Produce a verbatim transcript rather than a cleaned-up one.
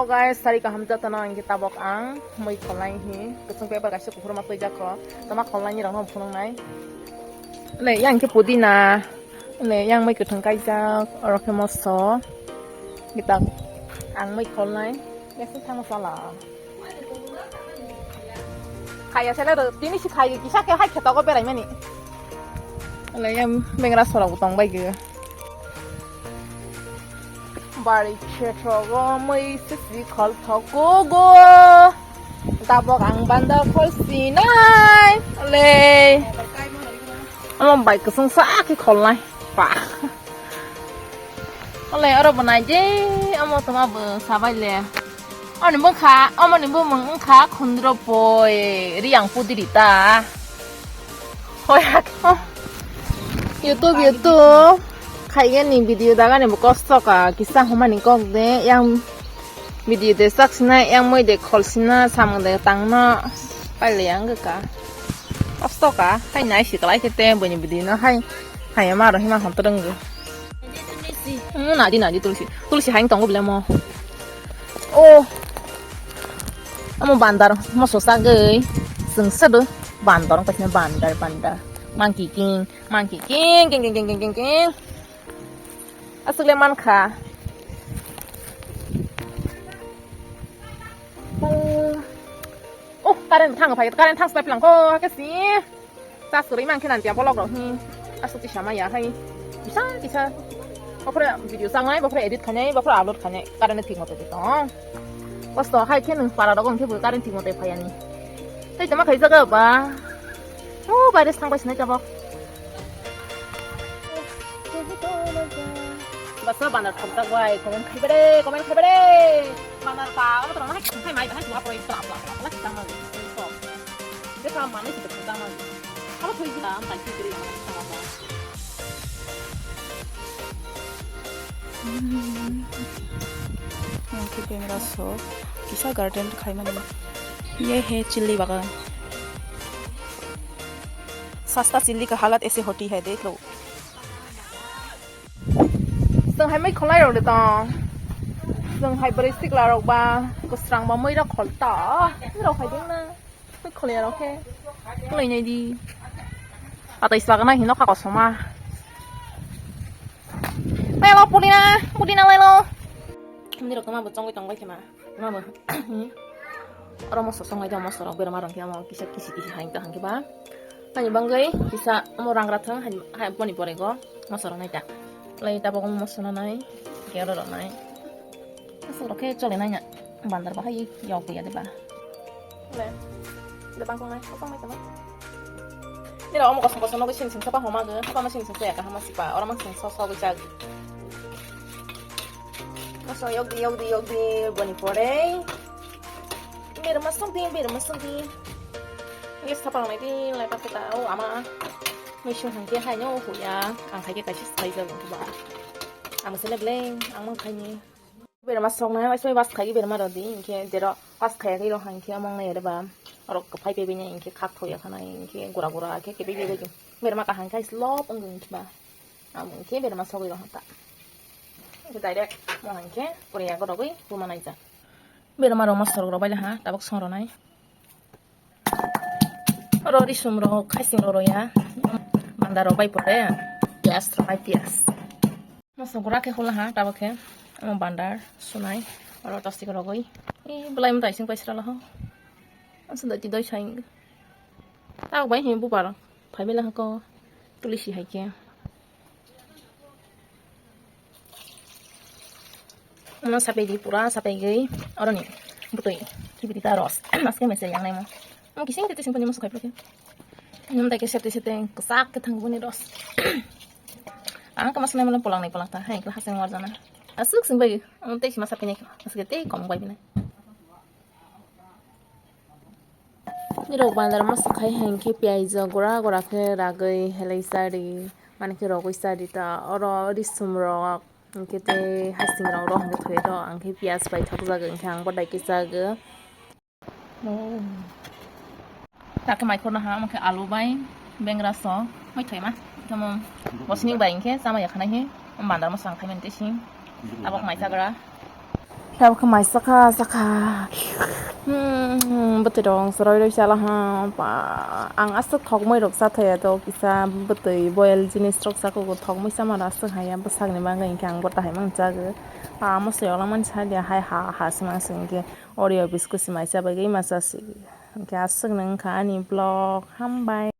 Guys, sari kaham jatano ang tabok ang mui kholnai hi, kusung paper kaisa kuphur ma twijak kho, tama kholnai ni rok no phunuk nai. Le yang ke pudina, le yang mui kwthwng kaijak, oro khe moso, kita ang mui kholnai, ya se thang sala. Kaya sele do, tini si khai kisa khe hai khe togo berai mani. Le yang bengra sorok tong bai ge. Bari khe thogo mui sisi khol thogo go. Tabok ang banda khol sinai. Le. Amo bai kusung sa khe kholnai. Pa. Ole oro bo nai je, amo toma bo sabai le. Oni bwkha, amoni bumung wngkha khundro poi, riyang pudiri ta. Hoi hak. Oh. YouTube, YouTube. Khaigani video dagani bo kosto ka, kisa humani kok de, yang video de sak sina, yang moi de khol sina, samung de tangno, paile yang ka. Kosto ka, hai nai si kalai kete, boni video no hai, hai ma ro hima hon to rwnggo. Hmm, nadi, nadi, tulsi. Tulsi haing tongo bile mo. Oh. Amo bandar, moso sagwi. Seng sado. Bandar, wng paisina bandar, bandar. Monkey king, monkey king, king, king, king, king, king, king. Aswk le mankha. Oh, current thang phai, current thang slap lang ko, hake si. Charge kwrwi mankhe nang tiya bolok rok hi. Aswk tisa maya hai. Kisa kisa. Bokre video changnai, bokre edit khainai, bokre upload khainai. Current thik mote tong. Kosto hai khe nung para rok wngkhe bo current thik mote phayani. Tei tama khaijak ba. O virus thang bai sinai tabok. Basa bandar thokjak bai, comment khai bare, comment khai bare. Bandar pa, abo tong hai khai mai, hai tong apoi, apla, apla, apla, apla, apla, apla, apla. Beka manwi se tong tang mani. Abo thoi jila am tai thoi jila am tang tang. Yang ke camera so kisa garden khai mani. Ye hai chilli bagan. Sasta chilli ka halat aise hoti hai, dekh lo. Song hai mai khonai rok de tong. Song hai bari sikla rok ba, kwsrang ba moi rok khol ta. Rok hai ding na. Khwlai rok khe. Khwlai nai di. Atai saka nai hino kha kosoma. Lelo pudina, pudina lelo. Ni rok ma bo chongwi tong bai khema. Ma bo. Oro moso songai da moso rok berma rok khe amo kisa kisi kisi hain ka hangke ba. Ani bangwi kisa amo rangra thang hai boni pore go moso rok nai ta. Lai ta bo moso na nai. Ke oro rok nai. Moso rok khe chole nai na. Bandar bahai yok ya de ba. Le. De bang kongnai, kosong mai tama. Nira omo kosong kosong nogoi sing sing sapa homa ge, hapa ma sing sing saya kahama sipa, ora ma sing so so goi chag. Moso yok di, yok di, yok di, boni pore. Beri masuk di, beri masuk di. Yes, sapa nai di, lai pa kita, oh ama. Misung hangke hai nyo huya, ang hai ke kaisi sai jago ba. Ang sele bleng, ang mang khai ni. Berma sok nai, waisa bas khai berma rodi, inke jero bas khai ri ro hangke among nai re ba. Oro phai pe bini inke khak thoya khana inke gura gura ke ke bebe bebe. Berma ka hangke slop ong inke ba. Am inke berma sogwi ro hanta. Inke direct mo hangke pore ya gorogwi ruma nai ja. Berma ro ma sorok ro bai ha, tabok song ro nai. Oro risum rok, khaising rok ya. Bandar rok bai pore. Pias rok bai pias. Moso gura khe hula ha, tabok khe. Omo bandar, sunai. Oro tosik rogoi. I belai mtai sing paisra laho. Asa dati doi saing. Tabok bai him bubar. Phaimila hako. Tulisi hai khe. Ano sapai di pura sapai gwi oroni butui kibiri ta ros maske mese yang nai mo. Mo kising tete sing pani mo sukai proke. Num tai ke sete sete kesak ke thang buni ros. Ang ke mas nai mo polang nai polang ta hai kelas yang warjana. Asuk sing bai. Ang tei sima sapai nai kelas ke tei kom bai binai. Nirok bandar masa khai hengke piyaj gora gora khe ragwi helai sari, mane khe rogwi sari ta. Oro risum rok hingke tei hasing rok rok hingke thoi rok ang khe piyaj bai thokjagwi hingke ang bodai khe chagwi. Ta khe mai khorna ha, omo khe alu bai bengra so mai thoi ma. Tamo bosni bai hingke chama ya khana hi bandar masa ang khai mani tei sing. Tabok mai chagra. Tabuk khe mai chakha chakha. Hmm, bwtwi rok ang chwrai rwi chala ha. Ba, ang aswk thokmai rok cha thaya to kisa bwtwi boil jinis rok cha kugo thokmai cha mano aswk haya bwsakni bagwi hinkhe ang bo tahai mang chago. Amo se ola mani sa dia hai ha ha se mang se hinkhe Oreo biscuit se mai cha bagwi ma cha se. Hinkhe aswk no wngkha ani vlog. Hambai.